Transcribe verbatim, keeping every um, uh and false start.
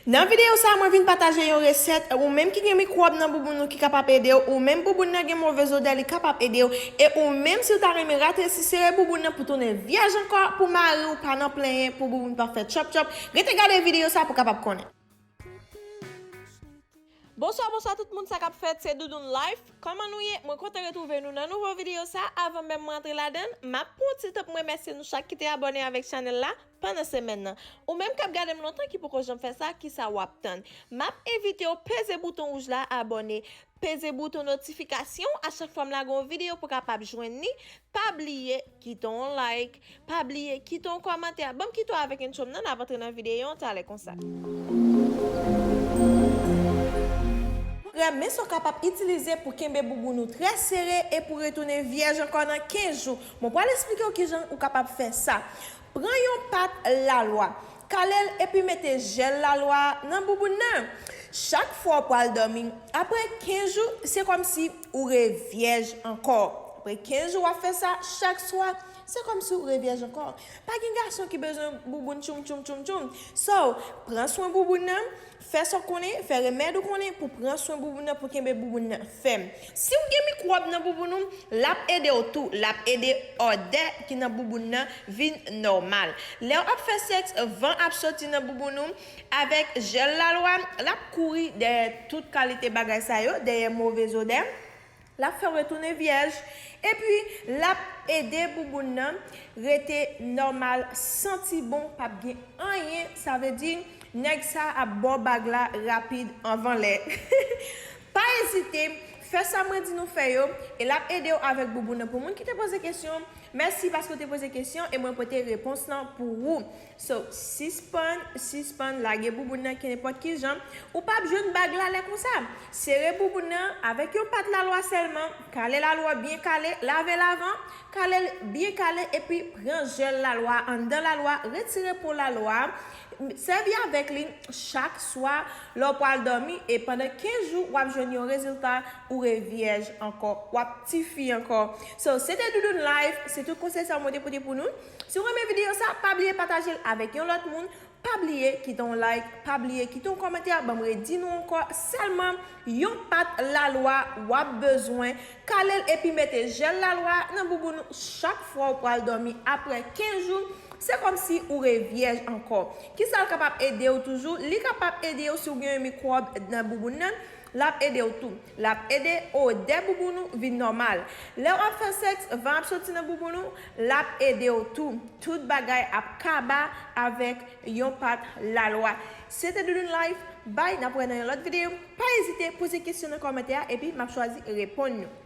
Nan videyo sa a, mwen vin pataje yon resèt, ou menm ki gen mikwòb nan bouboun ou ki kapab ede w, ou menm bouboun nan gen movez odè, li kapab ede w, e ou menm si w ta renmen ratresi, sere bouboun nan pou tounen vyèj ankò, pou mari w pa nan plenyen, pou bouboun pa fè tchòp tchòp, rete gade videyo sa a pou w kapab konnen. Bonswa, bonswa tout moun, sa k ap fèt, se Doudoune Life. Kòman nou ye? Mwen kontan retwouve nou nan nouvo videyo sa. Avan menm mwen antre ladan l, m ap pran yon ti tan pou m remèsye nou chak ki te abòne avèk chanèl la pandan semèn nan. Ou menm k ap gade m lontan ki poko janm fè sa, kisa w ap tann? M ap envite w peze bouton wouj la, abòne, peze bouton notifikasyon a chak fwa m lage yon videyo pou w kapab jwenn li. Pa bliye kite yon like, pa bliye kite yon kòmantè. Ban m kite w avèk entwo m nan, n ap antre nan videyo an talè konsa. Prè, men sa w kapab itilize pou kenbe bouboun ou trè sere e pou retounen vyèj ankò nan kenz jou. Mwen pral eksplike w kijan ou kapab fè sa. Pran yon pat lalwa, kale l epi mete jèl lalwa nan bouboun nan. Chak fwa w pral dòmi, apre kenz jou, se kòmsi ou revyèj ankò. Apre kenz jou w ap fè sa chak swa, se kòmsi ou revyèj ankò. Pa gen gason ki bezwen bouboun tchoum tchoum tchoum tchoum. So, pran swen bouboun nan, fè sa w konnen, fè remèd ou konnen pou pran swen bouboun nan, pou kenbe bouboun nan fèm. Si w gen mikwòb nan bouboun ou, l ap ede w tou, l ap ede odè ki nan bouboun nan vin nòmal. Lè w ap fè sèks, van ap soti nan bouboun ou, avèk jèl lalwa, l ap kouri dèyè tout kalite bagay sa yo, dèyè movez odè. L ap fè w retounen vyèj. Epi, l ap ede bouboun nan rete nòmal, santi bon, p ap gen anyen. Sa vle di, nèg sa ap ba w bag la rapid anvan lè. Pa ezite, fè sa mwen di nou fè yo, e l ap ede w avèk bouboun nan. Pou moun ki te poze kesyon, mèsi paske w te poze kesyon e mwen pote repons lan pou ou. So, sispann, sispann lage bouboun nan kenenpòt ki jan. Ou p ap jwenn bag la lè konsa. Sere bouboun nan avèk yon pat lalwa sèlman. Kale lalwa byen kale, lave l avan, kale l byen kale, epi pran jèl lalwa, anndan lalwa, retire po lalwa. Sèvi avèk li chak swa lè w pral dòmi, e pandan kenz jou, w ap jwenn yon rezilta, ou revyèj ankò, w ap tifi ankò. So, se te Doudoune Life, se tout konsèy sa mwen te pote pou nou. Si w renmen videyo sa, pa bliye pataje l avèk yon lòt moun. Pa bliye kite yon like, pa bliye kite yon kòmantè, ban m redi nou ankò, sèlman yon pat lalwa w ap bezwen, kale l epi mete jèl lalwa nan bouboun ou chak fwa w pral dòmi apre kenz jou, se kòmsi ou revyèj ankò. Kisa l kapab ede w toujou? Li kapab ede w si w gen yon mikwòb nan bouboun nan, l ap ede w tou. L ap ede odè bouboun ou vin nòmal. Lè w ap fè sèks, van ap soti nan bouboun ou, l ap ede w tou. Tout bagay ap kaba avèk yon pat lalwa. Se te Doudoune Life, bye, n ap wè nan yon lòt videyo. Pa ezite poze kesyon nan kòmantè a, epi m ap chwazi reponn nou.